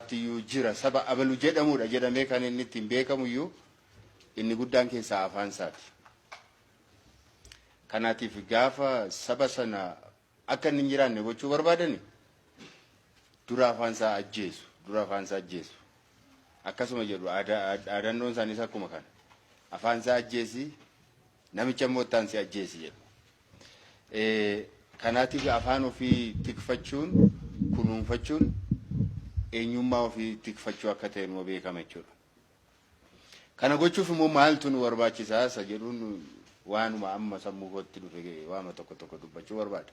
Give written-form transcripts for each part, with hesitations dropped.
jalqabaatti iyyuu jira, saba abalu jedhamudha jedhamee kan inni ittiin beekamu iyyuu inni guddaan keessaa afaan isaati. Kanaatiif gaafa saba sana akka inni hin jiraanne gochuu barbaadani dura afaan isaa ajjeesu, dura afaan isaa ajjeesu. Akkasuma jedhu, dhaadannoon isaaniis akkuma kana. Afaan isaa ajjeesi, namicha immoo ittaan si ajjeesi jedhu. Kanaatiif afaan ofii tikfachuun, kunuunfachuun eenyummaa ofii tikfachuu akka ta'e immoo beekama jechuudha. Kana gochuuf immoo maaltu nu barbaachisaa isa jedhuun waanuma amma sammuu kootti dhufe waama tokko tokko dubbachuu barbaada.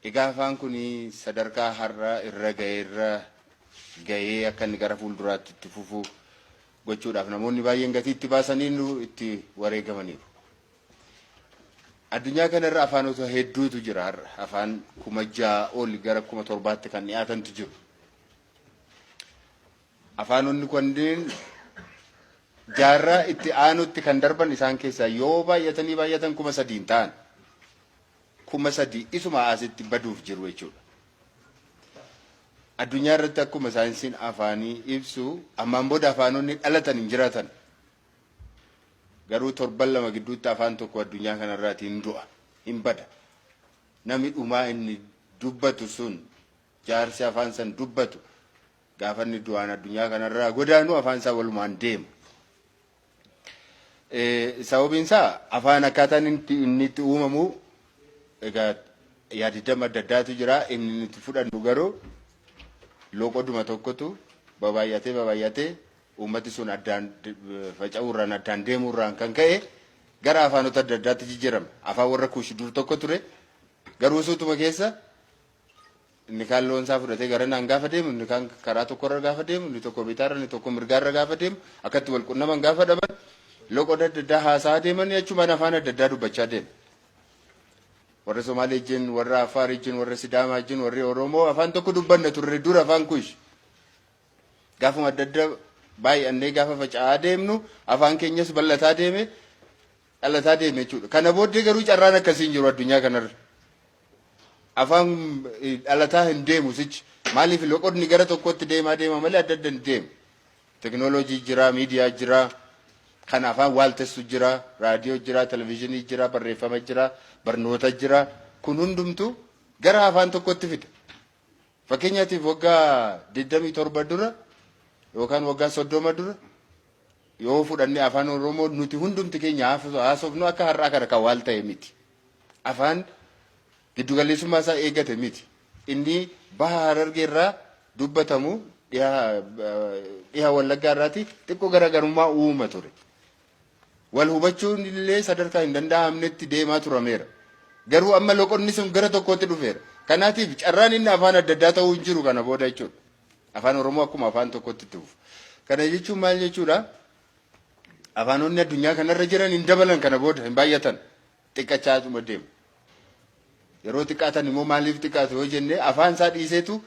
Egaa afaan kun sadarkaa har'a irra ga'e irra ga'ee akka inni gara fuulduraatti itti fufu gochuudhaaf namoonni baay'een gatii itti baasanii itti wareegamaniiru. Addunyaa kanarra afaanota hedduutu jira har'a. Afaan 6,000 ol gara 7,000tti kan dhiyaatantu jiru. Afaanonni kunneen jaarraa itti aanutti kan darban isaan keessaa yoo baay'atanii baay'atan 3,000 ta'an. 3,000 isuma asitti baduuf jiru jechuudha. Addunyaa irratti akkuma saayinsiin afaanii ibsu, ammaan booda afaanonni dhalatan hin jiraatan. Garuu torban 2 gidduutti afaan tokko addunyaa kanarraati hin du'a, hin bada. Namni dhumaa inni dubbatu sun, jaarsi afaan san dubbatu, gaafa inni du'aan addunyaa kanarraa godaanu afaan isaa walumaan deema. Sababiin isaa afaan akkaataan inni itti uumamu egaa yaadiddama adda addaatu jira. Inni nuti fudhannu garuu loqoduma tokkotu babaay'atee babaay'atee uummati sun addaan faca'uurraan, addaan deemuurraan kan ka'e gara afaanota adda addaatti jijjiirama. Afaan warra Kuush dur tokko ture, garuu suutuma keessa inni kaan loon isaa fudhatee gara naan gaafa deemu, inni kaan karaa tokkorra gaafa deemu, inni tokko bitaarra, inni tokko mirgaarra gaafa deemu, akkatti wal qunnaman gaafa dhaban, loqoda adda addaa haasa'aa deeman, achumaan afaan adda addaa dubbachaa deemu. Warra Somaalee wajjin, warra Affaar wajjin, warra Sidaamaa wajjin, warri Oromoo afaan tokko dubbanna turre dur, afaan Kuush. Gaafuma adda adda baay'annee gaafa faca'aa deemnu afaan keenyas bal'ataa deeme, dhalataa deeme jechuudha. Kana booddee garuu carraan akkasii hin jiru addunyaa kanarra. Afaan dhalataa hin deemu sichi. Maaliif? Loqodni gara tokkotti deemaa deema malee adda adda hin deemu. Teknooloojii jira, miidiyaa jira, kan afaan waaltessu jira, raadiyoo jira, televizyiinii jira, barreeffama jira, barnoota jira. Kun hundumtuu gara afaan tokkotti fida. Fakkeenyaatiif waggaa 27 dura yookaan waggaa 30 dura yoo fudhanne, afaan Oromoo nuti hundumti keenya haasofnu akka har'aa kana kan waal ta'e miti. Afaan giddugaleessummaa isaa eegate miti. Inni baha Harargee irraa dubbatamu dhiha Wallaggaa irraati xiqqoo garaagarummaa uuma ture. Wal hubachuun illee sadarkaa hin danda'amnetti deemaa turameera. Garuu amma loqonni sun gara tokkootti dhufeera. Kanaatiif carraan inni afaan adda addaa ta'uu hin jiru kana booda jechuudha. Afaan Oromoo akkuma afaan tokkotti itti fufa. Kana jechuun maal jechuudha? Afaanonni addunyaa kanarra jiran hin dabalan kana booda, hin baay'atan. Xiqqachaatuma deemu. Yeroo xiqqaatan immoo maaliif xiqqaatu yoo jenne, afaan isaa dhiiseetu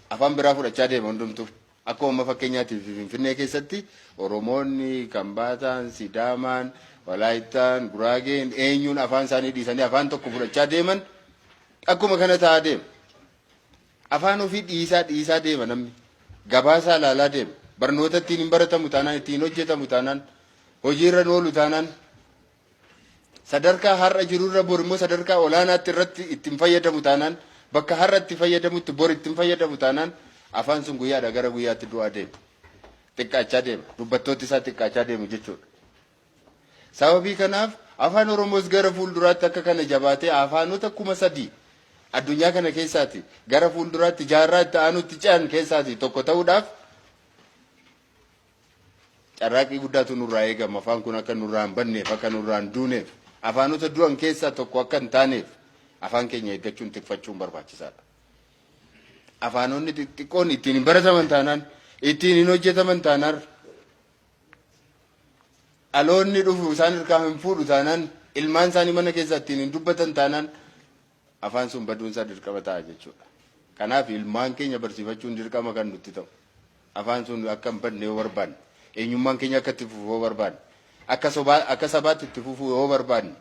afaan biraa fudhachaa deema hundumtuu. Akkuma amma fakkeenyaatiif Finfinnee keessatti Oromoonni, Kambaataan, Sidaamaan, Walaayittaan, Guraageen, eenyuun afaan isaanii dhiisanii afaan tokko fudhachaa deeman, akkuma kana ta'aa deema. Afaan ofii dhiisaa dhiisaa deema namni. Gabaasaa ilaalaa deema. Barnoota ittiin hin baratamu taanaan, ittiin hojjetamu taanaan, hojiirra oolu taanaan, sadarkaa har'a jirurra bor immoo sadarkaa olaanaatti irratti ittiin fayyadamu taanaan, bakka har'a itti fayyadamutti bor ittiin fayyadamu taanaan, afaan sun guyyaadha gara guyyaatti du'aa deema. Xiqqaachaa deema. Dubbattooti isaa xiqqaachaa deemu jechuudha. Sababii kanaaf afaan Oromoos gara fuulduraatti akka kana jabaatee afaanota 3,000 addunyaa kana keessaati gara fuulduraatti jaarraa itti aanutti ce'an keessaati tokko ta'uudhaaf carraaqqii guddaatu nurraa eegama. Afaan kun akka nurraa hin badneef, akka nurraa hin duuneef, afaanota du'an keessaa tokko akka hin taaneef afaan keenya eeggachuun, tikfachuun barbaachisaadha. Afaanonni xixiqqoon ittiin hin barataman taanaan, ittiin hin hojjetaman taanaan, dhaloonni dhufu isaan harkaa hin fuudhu taanaan, ilmaan isaanii mana keessaa ittiin hin dubbatan taanaan, afaan sun baduun isaa dirqama ta'a jechuudha. Kanaaf ilmaan keenya barsiifachuun dirqama kan nutti ta'u. Afaan sun akka hin badne yoo barbaanne, eenyummaan keenya akka itti fufu yoo barbaanne, akka sobaa akka sabaatti itti fufu yoo barbaanne,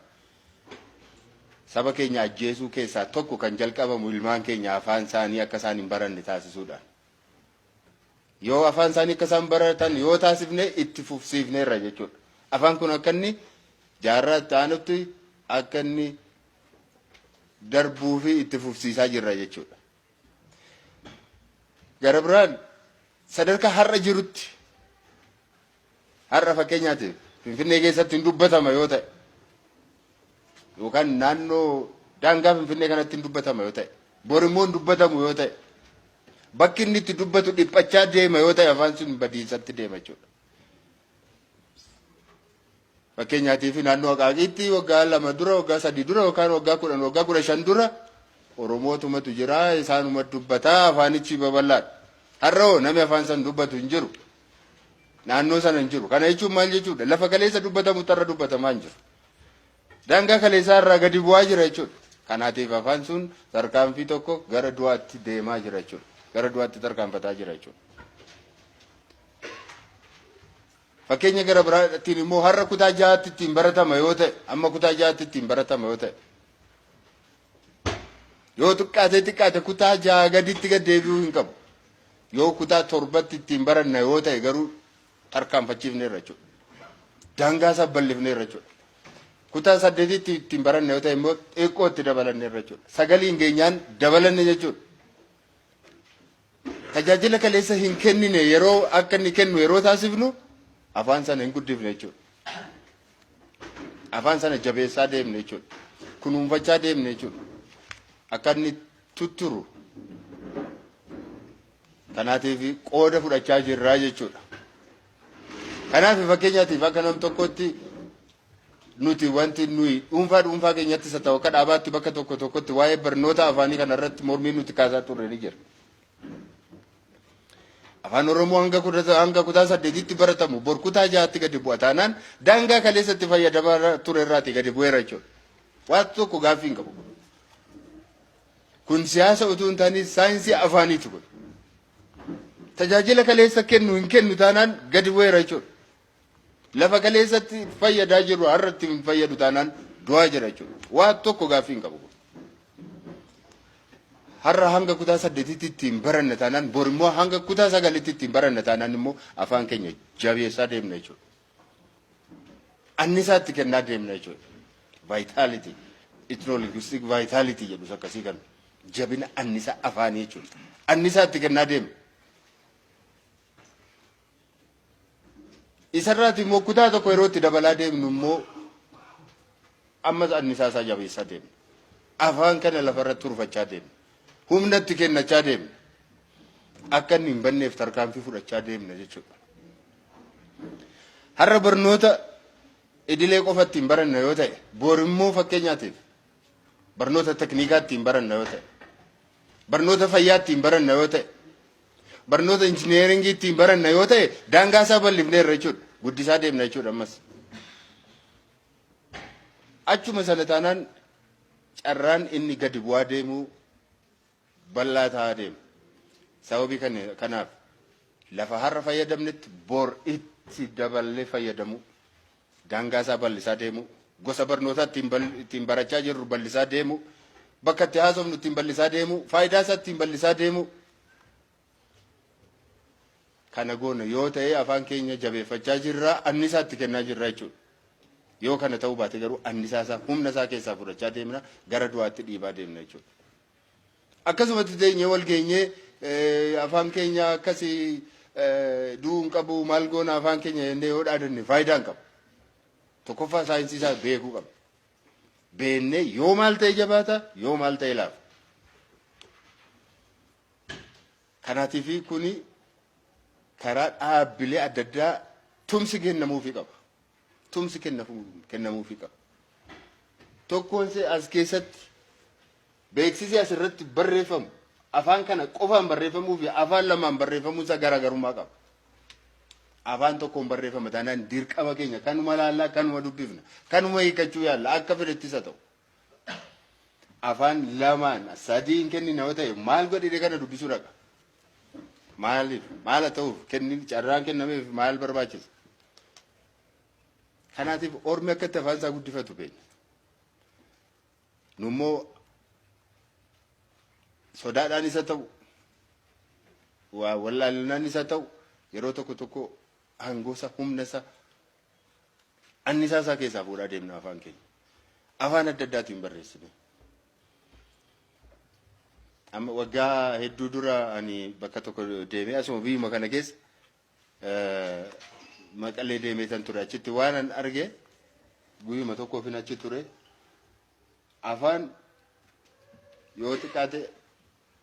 saba keenya ajjeesuu keessaa tokko kan jalqabamu ilmaan keenya afaan isaanii akka isaan hin baranne taasisuudhaan. Yoo afaan isaanii akka isaan baratan yoo taasifne itti fufsiifneerra jechuudha. Afaan kun akka inni jaarraa itti aanutti akka inni darbuu fi itti fufsiisaa jirra jechuudha. Gara biraan sadarkaa har'a jirutti, har'a fakkeenyaatiif Finfinnee keessatti hin dubbatama yoo ta'e, yookaan naannoo daangaa Finfinnee kanatti hin dubbatama yoo ta'e, bor immoo hin dubbatamu yoo ta'e, bakki inni itti dubbatu dhiphachaa deema yoo ta'e, afaan sun badiisatti deema jechuudha. Fakkeenyaatiif naannoo Aqaaqiitti waggaa 2 dura, waggaa 3 dura, yookaan waggaa 10, waggaa 15 dura Oromootumatu jira, isaanuma dubbataa, afaanichi babal'aadha. Har'a hoo namni afaan san dubbatu hin jiru. Naannoo sana hin jiru. Kana jechuun maal jechuudha? Lafa kaleessa dubbatamu tarra dubbatamaa hin jiru. Daangaa kaleessaa irraa gadi bu'aa jira jechuudha. Kanaatiif afaan sun tarkaanfii tokko gara du'aatti deemaa jira jechuudha. Gara du'aatti tarkaanfataa jira jechuudha. Fakkeenya gara biraatiin immoo har'a kutaa ja'aatti ittiin baratama yoo ta'e, amma kutaa ja'aatti ittiin baratama yoo ta'e, yoo xiqqaate xiqqaate kutaa 6 gaditti gad deebi'uu hin qabu. Yoo kutaa 7tti ittiin baranna yoo ta'e garuu tarkaanfachiifneerra jechuudha. Daangaa isaa bal'ifneerra jechuudha. Kutaa 8tti ittiin baranna yoo ta'e immoo xiqqoo itti dabalanneerra jechuudha. Sagaliin geenyaan dabalanne jechuudha. Tajaajila kaleessa hin kennine yeroo akka inni kennu yeroo taasifnu afaan sana hin guddifne jechuudha. Afaan sana jabeessaa deemne jechuudha. Kunuunfachaa deemne jechuudha. Akka inni tutturu kanaatiif qooda fudhachaa jirraa jechuudha. Kanaaf fakkeenyaatiif akka nam tokkotti nuti wanti nuyi dhuunfaa dhuunfaa keenyattis haa ta'u akka dhaabaatti bakka tokko tokkotti waa'ee barnoota afaanii kana irratti mormii nuti kaasaa turre ni jira. Afaan Oromoo hanga kutaa 8tti baratamu bor kutaa 6tti gadi bu'a taanaan daangaa kaleessatti fayyadamaa ture irraati gadi bu'eera jechuudha. Waan tokko gaaffii hin qabu. Kun siyaasa utuu hin taane saayinsii afaaniiti kun. Tajaajila kaleessa kennu hin kennu taanaan gadi bu'eera jechuudha. Lafa kaleessatti fayyadaa jiru har'atti hin fayyadu taanaan du'aa jira jechuudha. Waa tokko gaaffii hin qabu. Har'a hanga kutaa 8tti ittiin baranna taanaan bor immoo hanga kutaa 9tti ittiin baranna taanaan immoo afaan keenya jabeessaa deemna jechuudha. Annisaa itti kennaa deemna jechuudha. Vitality, ethnolinguistic vitality jedhus akkasii kan jabina annisaa afaanii jechuudha. Annisaa itti kennaa deemna. Isarraati immoo kutaa tokko yeroo itti dabalaa deemnu immoo ammas annisaa isaa jabeessaa deemna. Afaan kana lafarratti turfachaa deemna. Humna itti kennachaa deemna. Akka inni hin banneef tarkaanfii fudhachaa deemna jechuudha. Har'a barnoota idilee qofa ittiin baranna yoo ta'e, bor immoo fakkeenyaatiif barnoota tekniikaa ittiin baranna yoo ta'e, barnoota fayyaa ittiin baranna yoo ta'e, barnoota injineeringii ittiin baranna yoo ta'e daangaa isaa bal'ifneerra jechuudha. Guddisaa deemna jechuudha ammas. Achuma sana taanaan carraan inni gadi bu'aa deemuu bal'aa ta'aa deema. Sababii kanaaf lafa har'a fayyadamnetti bor itti daballee fayyadamuu, daangaa isaa bal'isaa deemuu, gosa barnootaa ittiin barachaa jirru bal'isaa deemuu, bakka itti haasofnu ittiin bal'isaa deemuu, faayidaa isaa ittiin bal'isaa deemuu. Kana goona yoo ta'e afaan keenya jabeeffachaa jirra, annisaa itti kennaa jirra jechuudha. Yoo kana ta'uu baate garuu annisaa isaa, humna isaa keessaa fudhachaa deemna, gara du'aatti dhiibaa deemna jechuudha. Akkasumatti teenyee wal geenyee afaan keenya akkasii du'uu hin qabu, maal goona afaan keenya jennee yoo dhaadanne faayidaa hin qabu. Tokkoffaa saayinsii isaa beekuu qabna. Beennee yoo maal ta'e jabaata, yoo maal ta'e laafa. Kanaatiif kuni karaa dhaabbilee adda addaa tumsi kennamuufii qaba. Tumsi kennamuufii qaba. Tokkoon as keessatti beeksisi asirratti barreeffamu afaan kana qofaan barreeffamuu fi afaan lamaan barreeffamuu isaa garaagarummaa qaba. Afaan tokkoon barreeffama taanaan dirqama keenya kanuma laallaa, kanuma dubbifna, kanuma hiikkachuu yaalla, akka fedhettis haa ta'u. Afaan lamaan sadiin kennina yoo ta'e maal godhee kana dubbisuu dhaqa? Maaliif? Maal haa ta'uuf? Kenni carraan kennameef maal barbaachisa? Kanaatiif ormi akka itti afaan isaa guddifatu beekna. Nummoo sodaadhaan isa ta'u Waa wallaalinaan isa ta'u yeroo tokko tokko aangoo isaa, humna isaa, annisaa isaa keessaa fuudhaa deemna afaan keenya. Afaan adda addaatiin barreessine. Amma waggaa hedduu dura ani bakka tokko deemee, asuma biyyuma kana keessa Maqalee deemee tan ture. Achitti waan an arge, guyyuma tokkoofin achi ture, afaan yoo xiqqaate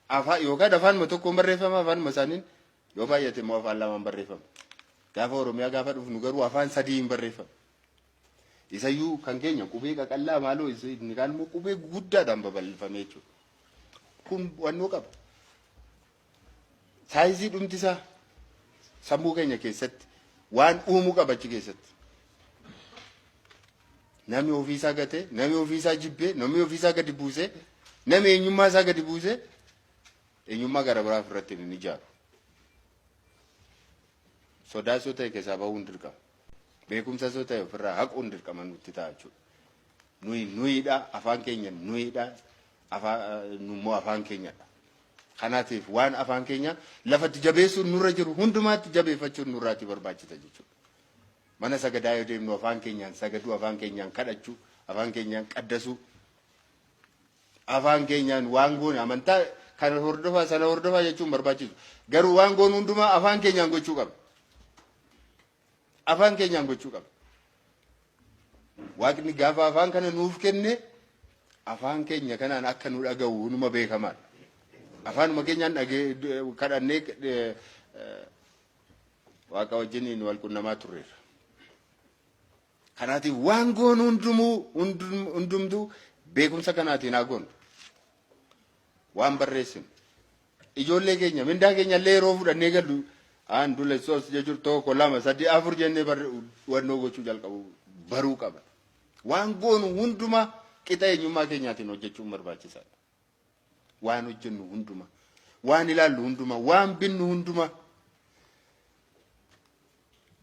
afaan yookaan afaanuma tokkoon barreeffama, afaanuma isaaniin, yoo baay'ate immoo afaan lamaan barreeffama. Gaafa Oromiyaa gaafa dhufnu garuu afaan sadiin barreeffama. Isayyuu kan keenya qubee qaqallaa maaloo, inni kaan immoo qubee guddaadhaan babal'ifame jechuudha. Kun wannoo qaba. Saayizii dhumti isaa sammuu keenya keessatti waan uumuu qaba achi keessatti. Namni ofiisaa gatee, namni ofiisaa jibbee, namni ofiisaa gadi buusee, namni eenyummaa isaa gadi buusee eenyummaa gara biraa ofirratti hin ijaaru. Sodaa soo ta'e keessaa bahuun dirqama. Beekumsa soo ta'e ofirraa haquun dirqama nutti ta'a jechuudha. Nuyi nuyidha, afaan keenya nuyidha, afaan immoo afaan keenyadha. Kanaatiif waan afaan keenya lafatti jabeessuun nurra jiru hundumaatti jabeeffachuun nurraatti barbaachisa jechuudha. Mana sagadaa yoo deemnu afaan keenyaan sagaduu, afaan keenyaan kadhachuu, afaan keenyaan qaddasuu, afaan keenyaan waan goone, amantaa kana hordofaa sana hordofaa jechuun barbaachisu. Garuu waan goonu hundumaa afaan keenyaan gochuu qabna. Afaan keenyaan gochuu qabna. Waaqni gaafa afaan kana nuuf kenne afaan keenya kanaan akka nu dhaga'u numa beekamaadha. Afaanuma keenyaan dhagee kadhannee Waaqa wajjiniin wal qunnamaa turreerra. Kanaatiif waan goonu hundumuu hundumtuu beekumsa kanaatiin haa goonu. Waan barreessinu. Ijoollee keenya mindaa keenya illee yeroo fudhannee gallu aan dule sos jechuun tokko, lama, sadii, afur jennee wannoo gochuu jalqabu baruu qaba. Waan goonu hundumaa qixa eenyummaa keenyaatiin hojjechuun barbaachisaadha. Waan hojjennu hundumaa, waan ilaallu hundumaa, waan binnu hundumaa.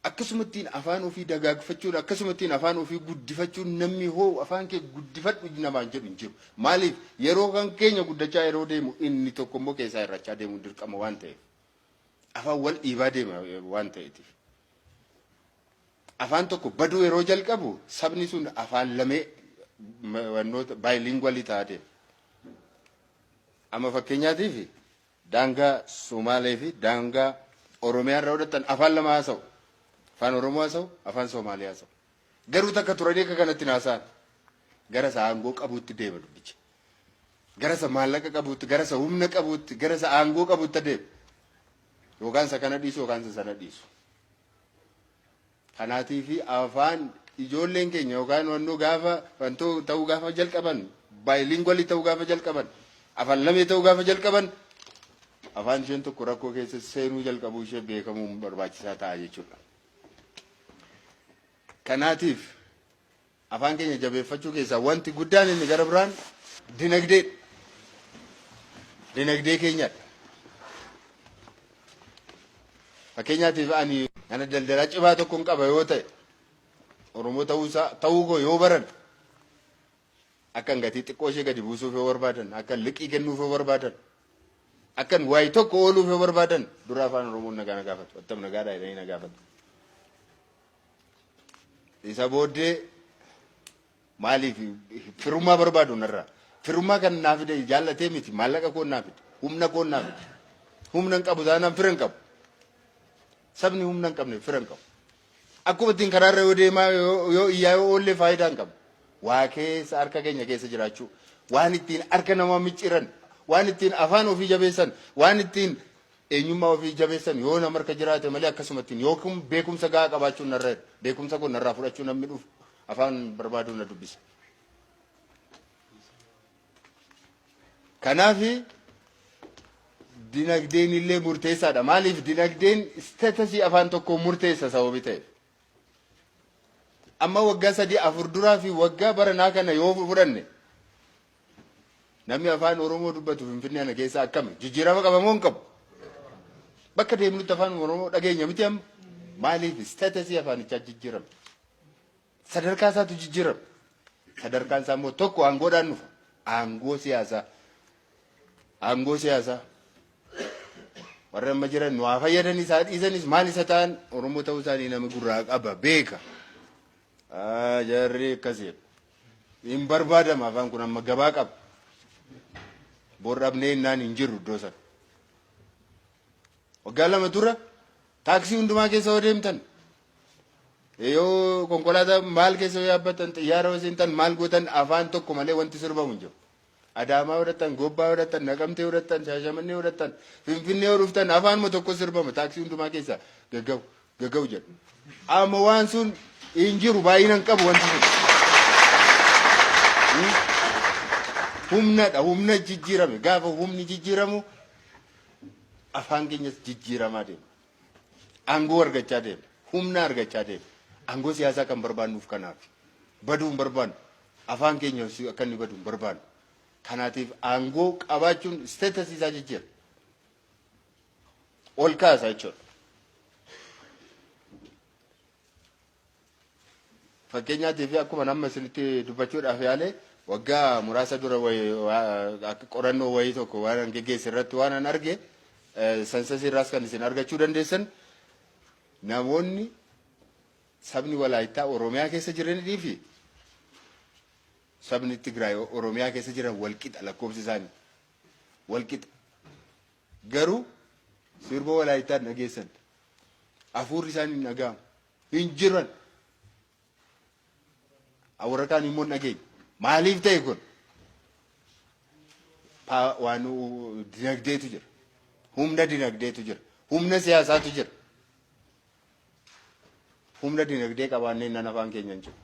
Akkasumattiin afaan ofii dagaagfachuun, akkasumattiin afaan ofii guddifachuun, namni hoo afaan kee guddifadhu namaan jedhu hin jiru. Maaliif? Yeroo kan keenya guddachaa yeroo deemu inni tokko immoo keessaa hir'achaa deemuun dirqama waan ta'eef. Afaan wal dhiibaa deema waan ta'eetiif. Afaan tokko baduu yeroo jalqabu sabni sun afaan lamee wannoota bilingual ta'aa deema. Amma fakkeenyaatiif daangaa Somaalee fi daangaa Oromiyaa irra hodhatan afaan lama haasa'u. Afaan Oromoo haasa'u, afaan Somaalee haasa'u. Garuu takka turanii akka kanatti haasa'an. Gara isa aangoo qabuutti deema dubbichi. Gara isa maallaqa qabuutti, gara isa humna qabuutti, gara isa aangoo qabuutti deema. Yookaan isa kana dhiisu yookaan isa sana dhiisu. Kanaatiif afaan ijoolleen keenya yookaan wannoo gaafa wantoo ta'uu gaafa jalqaban, bilingual ta'uu gaafa jalqaban, afaan lamee ta'uu gaafa jalqaban, afaan isheen tokko rakkoo keessa seenuu jalqabuu ishee beekamuun barbaachisaa ta'a jechuudha. Kanaatiif afaan keenya jabeeffachuu keessaa wanti guddaan inni gara biraan dinagdee dinagdee keenyadha. Fakkeenyaatiif ani mana daldalaa cimaa tokkon qaba yoo ta'e, Oromoo ta'uusaa ta'uu koo yoo baran, akkan gatii xiqqoo ishee gadi buusuuf yoo barbaadan, akkan liqii kennuuf yoo barbaadan, akkan waayii tokko ooluuf yoo barbaadan, dura afaan Oromoon nagaa na gaafatu. Attam, nagaadhaa jedhanii na gaafatu. Isa booddee maaliif firummaa barbaadu narraa? Firummaa kan naa fide jaallatee miti, maallaqa koo naa fide, humna koo naa fide. Humna hin qabu taanaan fira hin qabu. Sabni humna hin qabne fira hin qabu. Akkuma ittiin karaarra yoo deemaa yoo iyyaa yoo oollee faayidaa hin qabu. Waa keessa harka keenya keessa jiraachuu, waan ittiin harka namaa micciiran, waan ittiin afaan ofii jabeessan, waan ittiin eenyummaa ofii jabeessan yoo nama harka jiraate malee akkasumattiin yookiin beekumsa gahaa qabaachuun narra jira. Beekumsa kun narraa fudhachuu namni dhufu afaan barbaaduu na dubbisa. Kanaaf dinagdeen illee murteessaadha. Maaliif? Dinagdeen status afaan tokkoo murteessa sababi ta'eef. Amma waggaa 3 4 duraa fi waggaa baranaa kana yoo fudhanne, namni afaan Oromoo dubbatu Finfinnee kana keessa akkami? Jijjiirama qaba moo hin qabu? Bakka deemnutti afaan Oromoo dhageenya miti amma? Maaliif? Status afaanichaa jijjiirame. Sadarkaa isaatu jijjiirame. Sadarkaan isaa immoo tokko aangoodhaan dhufa. Aangoo siyaasaa. Aangoo siyaasaa. Warri amma jiran nu haa fayyadanis haa dhiisanis maal isa ta'an Oromoo ta'uu isaanii nama gurraa qaba beeka. Jarri akkasii. Hin barbaadama afaan kun amma gabaa qaba. Bor dhabnee innaan hin jirru iddoo sana. Waggaa 2 dura taaksii hundumaa keessa yoo deemtan yoo konkolaataa maal keessa yoo yaabbattan xiyyaara yoo seentan maal gootan afaan tokko malee wanti sirbamu hin jiru. Adaamaa yoo dhattan, Gobbaa yoo dhattan, Naqamtee yoo dhattan, Shaashamannee yoo dhattan, Finfinnee yoo dhuftan afaanuma tokko sirbama taaksii hundumaa keessa gaggabu gaggabu jedhu. Amma waan sun hin jiru baay'ina hin qabu wanti sun. Humnadha humna jijjiirame gaafa humni jijjiiramu afaan keenyas jijjiiramaa deema. Aangoo argachaa deema. Humna argachaa deema. Aangoo siyaasaa kan barbaannuuf kanaaf. Baduu hin barbaannu. Afaan keenya akka inni badu hin barbaannu. Kanaatiif aangoo qabaachuun status isaa jijjiira. Ol kaasa jechuudha. Fakkeenyaatiif akkuma amma isinitti dubbachuudhaaf yaale waggaa muraasa dura qorannoo wayii tokko waan an geggeesse irratti waan an arge sansasii irraas kan isin argachuu dandeessan namoonni sabni Walaayittaa Oromiyaa keessa jiranii fi sabni Tigraay Oromiyaa keessa jiran walqixa lakkoofsi isaanii walqixa. Garuu sirba Walaayittaa hin dhageessan. Hafuurri isaanii hin dhaga'amu. Hin jiran. Warra kaan immoo hin dhageenye. Maaliif ta'e kun? Waan dinagdeetu jira. Humna dinagdeetu jira. Humna siyaasaatu jira. Humna dinagdee qabaannee nan afaan keenya hin cimu.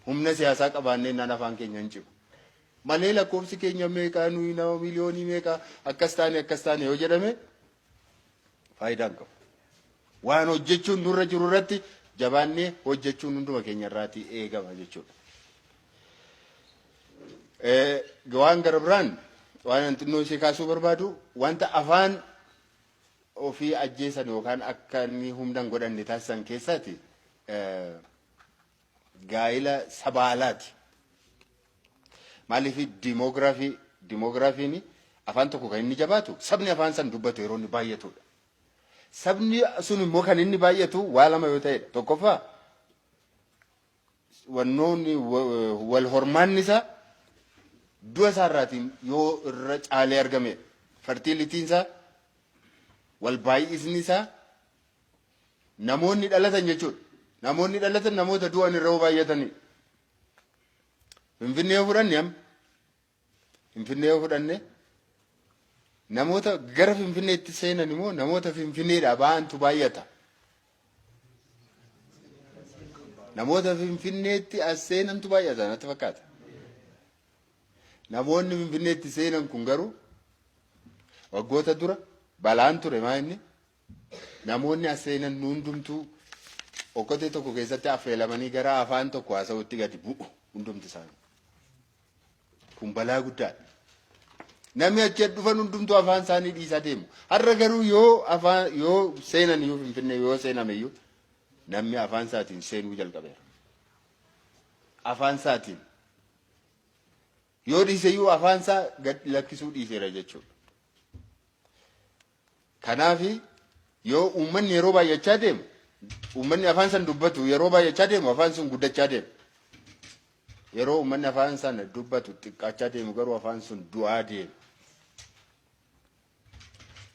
Humna siyaasaa qabaannee nan afaan keenya hin cimu. Malee lakkoofsi keenya meeqaa nuyi nama miliyoonii meeqaa akkas taane akkas taane yoo jedhame faayidaa hin qabu. Waan hojjechuun nurra jiru irratti jabaannee hojjechuun hunduma keenya irraatii eegama jechuudha. Waan gara biraan waan an xinnoo ishee kaasuu barbaadu wanta afaan ofii ajjeesan yookaan akka inni humna hin godhanne taasisan keessaati gaa'ila saba alaati. Maaliif dimoogiraafii dimoogiraafiin afaan tokko kan inni jabaatu sabni afaan san dubbatu yeroo inni baay'atudha. Sabni sun immoo kan inni baay'atu waa lama yoo ta'edha. Tokkoffaa wannoonni wal hormaanni isaa du'a isaa irraatiin yoo irra caalee argamedha. Fertiilitiin isaa wal baay'isni isaa namoonni dhalatan jechuudha. Namoonni dhalatan namoota du'an irra yoo baay'atanidha. Finfinnee yoo fudhanne amma Finfinnee yoo fudhanne namoota gara Finfinneetti seenan immoo namoota Finfinneedhaa ba'antu baay'ata. Namoota Finfinneetti as seenantu baay'ata natti fakkaata. Namoonni Finfinneetti seenan kun garuu waggoota dura balaan ture maa inni namoonni as seenan hundumtuu okkotee tokko keessatti affeelamanii gara afaan tokko haasa'utti gadi bu'u hundumti isaanii. Kun balaa guddaadha. Namni achi dhufan hundumtuu afaan isaanii dhiisaa deemu. Har'a garuu yoo afaan yoo seenan iyyuu Finfinnee yoo seename iyyuu namni afaan isaatiin seenuu jalqabeera. Afaan isaatiin yoo dhiise iyyuu afaan isaa gad lakkisuu dhiiseera jechuudha. Kanaaf yoo uummanni yeroo baay'achaa deemu uummanni afaan san dubbatu yeroo baay'achaa deemu afaan sun guddachaa deema. Yeroo uummanni afaan sana dubbatu xiqqaachaa deemu garuu afaan sun du'aa deema.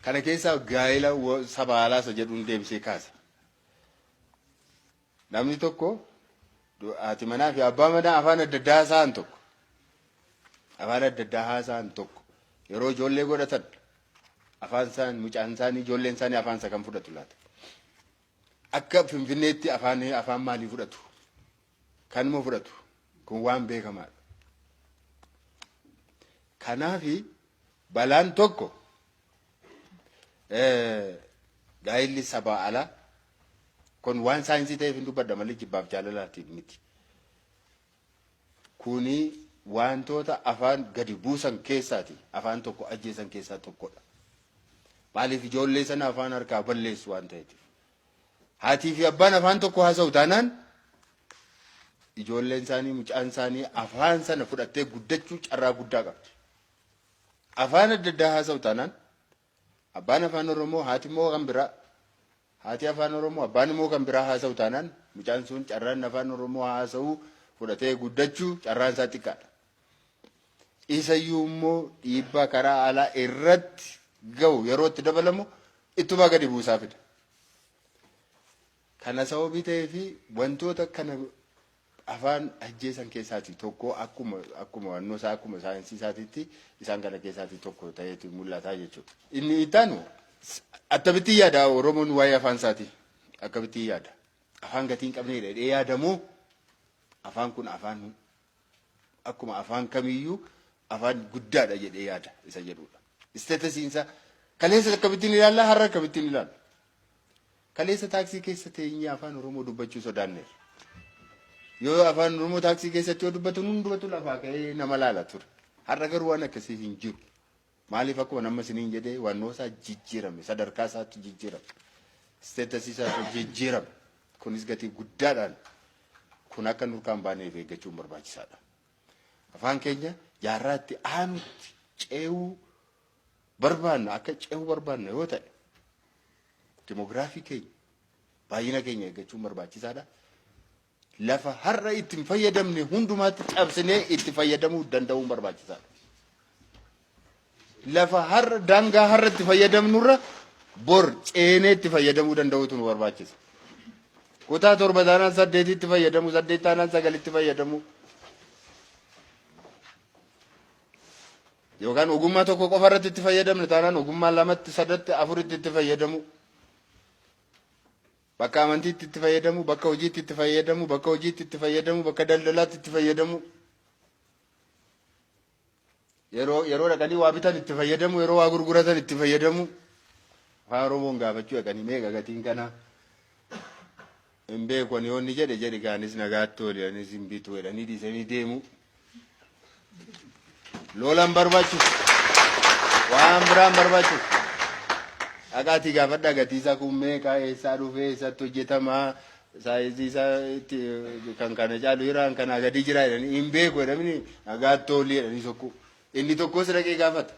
Kana keessaa gaa'ela saba alaa isa jedhuun deebisee kaasa. Namni tokko haati manaa fi abbaa manaa afaan adda addaa haasa'an tokko afaan adda addaa haasa'an tokko yeroo ijoollee godhatan afaan isaan mucaan isaanii ijoolleen isaanii afaan isa kam fudhatu laata? Akka Finfinneetti afaan afaan maalii fudhatu? Kanuma fudhatu. Kun waan beekamaadha. Kanaafi balaan tokko gaa'illi sabaa alaa kun waan saayinsii ta'eef hin dubbadha malee jibbaaf jaalalaatiif miti. Kuni wantoota afaan gadi buusan keessaati. Afaan tokko ajjeesan keessaa tokkodha. Maaliif ijoollee sana afaan harkaa balleessu waan ta'eef. Haatii fi abbaan afaan tokko haasa'u taanaan ijoolleen isaanii mucaan isaanii afaan sana fudhattee guddachuu carraa guddaa qabdi. Afaan adda addaa haasa'u taanaan Abbaan afaan Oromoo, haati immoo kan biraa. Haati afaan Oromoo, abbaan immoo kan biraa haasa'u taanaan, mucaan sun carraan afaan Oromoo haasa'uu fudhatee guddachuu carraan isaa xiqqaadha. Isayyuu immoo dhiibbaa karaa alaa irratti gahu yeroo itti dabalamu ittumaa gadi buusaa fida. Kana sababii ta'ee fi wantoota kana afaan ajjeesan keessaatii tokko akkuma hubannoo isaa, akkuma saayinsii isaatiitti isaan kana keessaatii tokko ta'eetu mul'ata jechuudha. Inni itti aanu, akkamittiin yaada Oromoon waa'ee afaan isaatii? Akkamittiin yaada? Afaan gatii hin qabneedha jedhee yaadamoo, afaan kun afaan akkuma afaan kamiyyuu afaan guddaadha jedhee yaada isa jedhudha. Statusiin isaa kaleessa akkamittiin ilaalla, har'a akkamittiin ilaalla? Kaleessa taaksii keessa teenyee afaan Oromoo dubbachuu sodaanneerra. Yoo afaan Oromoo taaksii keessatti yoo dubbatu, hundumatu lafaa ka'ee nama laala ture. Har'a garuu waan akkasii hin jiru. Maaliif? Akkuma nama isiniin jedhee, wannoo isaa jijjiirame, sadarkaa isaatti jijjiirame, statusii isaatti jijjiirame. Kunis gatii guddaadhaan kun akka nurkaan baaneef eeggachuun barbaachisaadha. Afaan keenya jaarraa itti aanutti ce'uu barbaanna, akka ce'uu barbaanna yoo ta'e, demography keenya, baay'ina keenya eeggachuun barbaachisaadha. Lafa har'a itti hin fayyadamne hundumaatti cabsinee itti fayyadamuu danda'uun barbaachisaadha. Lafa har'a, daangaa har'a itti fayyadamnurra bor ceenee itti fayyadamuu danda'uutu nu barbaachisa. Kutaa 7 taanaan saddeetitti fayyadamu, 8 taanaan sagalitti fayyadamu. Yookaan ogummaa tokko qofa irratti itti fayyadamne taanaan ogummaa lamatti, sadatti, afuritti itti fayyadamu. Bakka amantiitti itti fayyadamu, bakka hojiitti itti fayyadamu, bakka hojiitti itti fayyadamu, bakka daldalaatti itti fayyadamu. Yeroo dhaqanii waa bitan itti fayyadamu, yeroo waa gurguratan itti fayyadamu. Afaan Oromoon gaafachuu, dhaqanii meeqa gatiin kanaa? Hin beeku ani yoonni jedhe jedhi, kaanis nagaatti ooli, anis hin bitu jedhanii dhiisanii deemu. Lolan barbaachisu. Waan biraan barbaachisu. Dhaqaatii gaafadhaa, gatii isaa kun meeqa, eessaa dhufee, eessatti hojjetamaa, sizeii isaa itti kan kana caalu jiraan, kanaa gadi jira jedhanii, hin beeku jedhamni, nagaatti oolii jedhanii sokku. Inni tokkos dhaqee gaafata.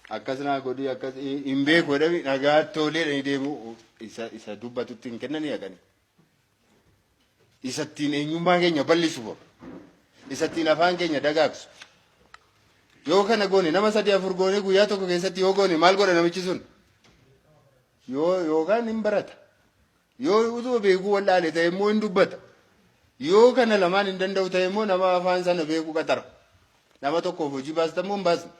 Akkas naa godhi, akkas hin beeku jedhami, nagaatti oolii jedhanii deemu, isa dubbatutti hin kennanii dhaqanii. Isa ittiin eenyummaa keenya bal'isu boru. Isa ittiin afaan keenya dagaagsu. Yoo kana goone, nama sadii afur goone, guyyaa tokko keessatti yoo goone, maal godha namichi sun? Yoo yookaan hin barata. Yoo utuma beekuu wallaale ta'e immoo hin dubbata. Yoo kana lamaan hin danda'u ta'e immoo nama afaan sana beeku qaxara. Nama tokkoof hojii baasta immoo hin baasne.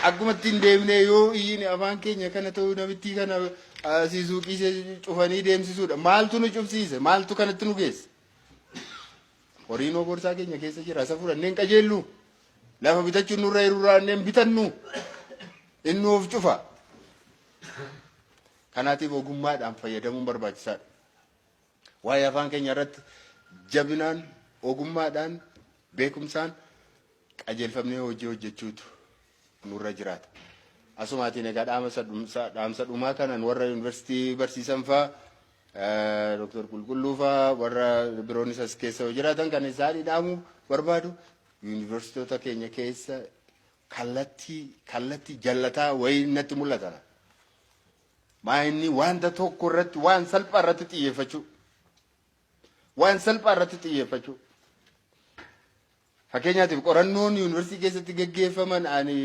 Akkuma ittiin deemnee yoo iyyine, afaan keenya kana ta'uu, namittii kana asii suuqii cufanii deemsisuudha. Maaltu nu cufsiise? Maaltu kanatti nu geesse? Horiin borsaa keenya keessa jira. Isa fudhannee hin qajeellu. Lafa bitachuun nurra jirurraa hin bitannu. Inni of cufa. Kanaatiif ogummaadhaan fayyadamuun barbaachisaadha. Waa'ee afaan keenya irratti jabinaan, ogummaadhaan, beekumsaan qajeelfamnee hojii hojjechuutu nurra jiraata. Asumaatiin egaa dhaamsa dhumaa kanan warra yuunivarsiitii barsiisan faa, Dr. Qulqulluu faa, warra biroonis as keessa yoo jiraatan kan isaanii dhaamu barbaadu, yuunivarsiitota keenya keessa kallattii jallataa wayii natti mul'ata. Maa inni wanta tokko irratti, waan salphaa irratti xiyyeeffachuu. Waan salphaa irratti xiyyeeffachuu. Fakkeenyaatiif qorannoon yuunivarsiitii keessatti geggeeffaman, ani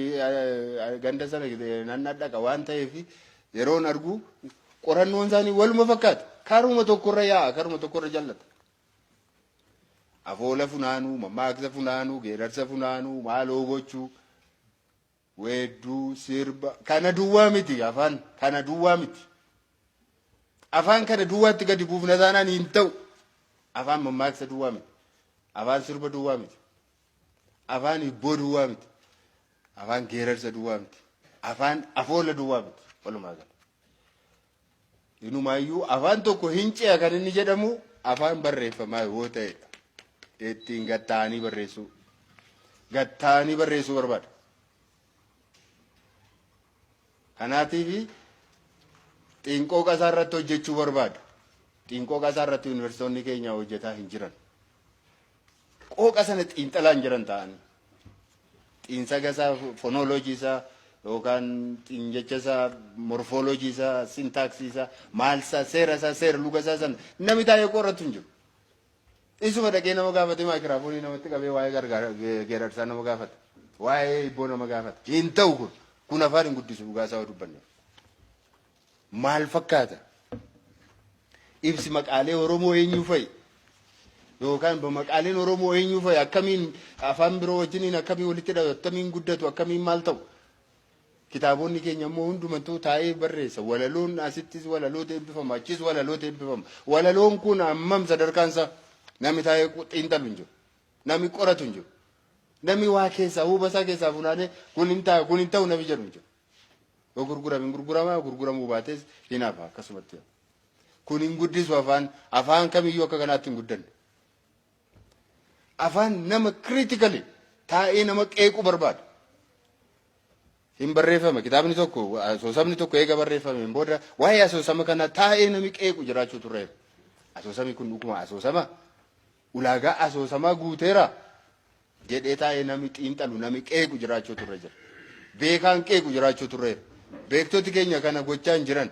ganda sana nan dhaqa waan ta'eef yeroon argu, qorannoon isaanii waluma fakkaata. Karuma tokkorra yaa'a, karuma tokkorra jallata. Afoola funaanuu, mammaaksa funaanuu, geerarsa funaanuu, maaloo gochuu, weedduu, sirba, kana duwwaa miti afaan, kana duwwaa miti. Afaan kana duwwaatti gadi buufna taanaan hin ta'u. Afaan mammaaksa duwwaa miti. Afaan sirba duwwaa miti. Afaan hibboo duwwaa miti. Afaan geerarsa duwwaa miti. Afaan afoola duwwaa miti. Walumaa gala. Inumaayyuu afaan tokko hin ce'a kan inni jedhamu afaan barreeffamaa yoo ta'edha. Ittiin gatta'anii barreessuu. Gatta'anii barreessuu barbaada. Kanaatiif xiinqooqa isaa irratti hojjechuu barbaada. Xiinqooqa isaa irratti yuunivarsiitonni keenya hojjetaa hin jiran. Qooqa sana xiinxalaa hin jiran ta'anii. Xiinsaga isaa, phonology isaa yookaan xiinjecha isaa, morphology isaa, syntax isaa, maal isaa, seera isaa, seera luga isaa sana namni taa'ee qoratu hin jiru. Isuma dhaqee nama gaafate, maayikiraafoonii namatti qabee waa'ee gargaara geerarsaa nama gaafata. Waa'ee hibboo nama gaafata. Hin ta'u kun. Kun afaan hin guddisu, dhugaa isaa dubbanne. Maal fakkaata? Ibsi maqaalee Oromoo eenyu fa'i? Yookaan maqaaleen Oromoo eenyu fa'i? Akkamiin afaan biroo wajjiniin akkamiin walitti hidhatu? Akkamiin guddatu? Akkamiin maal ta'u? Kitaabonni keenya immoo hundumattuu taa'ee barreessa. Walaloon asittis walaloota eebbifama, achis walaloota eebbifama. Walaloon kun hammam sadarkaan isaa? Namni taa'ee xiinxalu hin jiru. Namni qoratu hin jiru. Namni waa keessaa huba isaa keessaa funaanee kun hin ta'a, kun hin ta'u namni jedhu hin jiru. Yoo gurgurame hin gurgurama, gurguramuu baates hin hafa akkasumatti. Kun hin guddisu afaan. Afaan kamiyyuu akka kanaatti hin guddanne. Afaan nama critically taa'ee nama qeequu barbaada. Hin barreeffama kitaabni tokko, asoosamni tokko eega barreeffameen booda waa'ee asoosama kana taa'ee nami qeequ jiraachuu turreera. Asoosamni kun dhuguma asoosama ulaagaa asoosamaa guuteera jedhee taa'ee nami xiinxalu, nami qeequ jiraachuu turre jira. Beekaan qeequ jiraachuu turreera. Beektoti keenya kana gochaa hin jiran.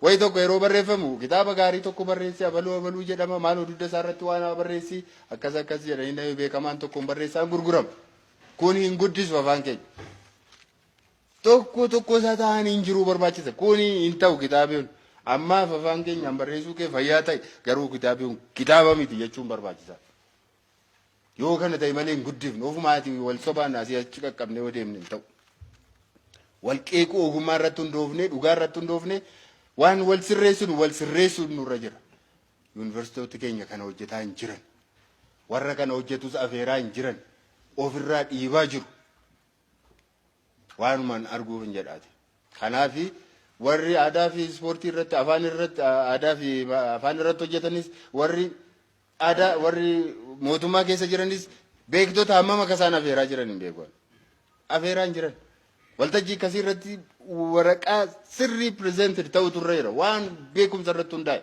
Wayi tokko yeroo barreeffamu, kitaaba gaarii tokko barreessi, abaluu abaluu jedhama, maal dugda isaa irratti waan barreessi, akkas akkas jedhanii namni beekamaan tokko hin barreessaan gurgurama. Kun hin guddisu afaan keenya. Tokko tokko isaa ta'anii hin jiruu barbaachisa. Kun hin ta'u kitaabni kun. Ammaaf afaan keenyaan barreessuu kee fayyaa ta'e, garuu kitaabni kun kitaaba miti jechuun barbaachisa. Yoo kana ta'e malee hin guddifnu. Ofumaatii wal sobaan asii achi qaqqabnee yoo deemne hin ta'u. Wal qeequu, ogummaa irratti hundoofne, dhugaa irratti hundoofne, waan wal sirreessinu wal sirreessuun nurra jira. Yuunivarsiitota keenya kana hojjetaa hin jiran. Warra kana hojjetus afeeraa hin jiran. Ofirraa dhiibaa jiru. Waanumaan arguuf hin jedhaati. Kanaafi warri aadaa fi ispoortii irratti, afaan irratti, aadaa fi afaan irratti hojjetanis, warri aadaa, warri mootummaa keessa jiranis beektota hammam akka isaan afeeraa jiran hin beeku. Afeeraa hin jiran. Waltajjii akkasii irratti waraqaa sirrii presented ta'u turreera. Waan beekumsa irratti hundaa'e.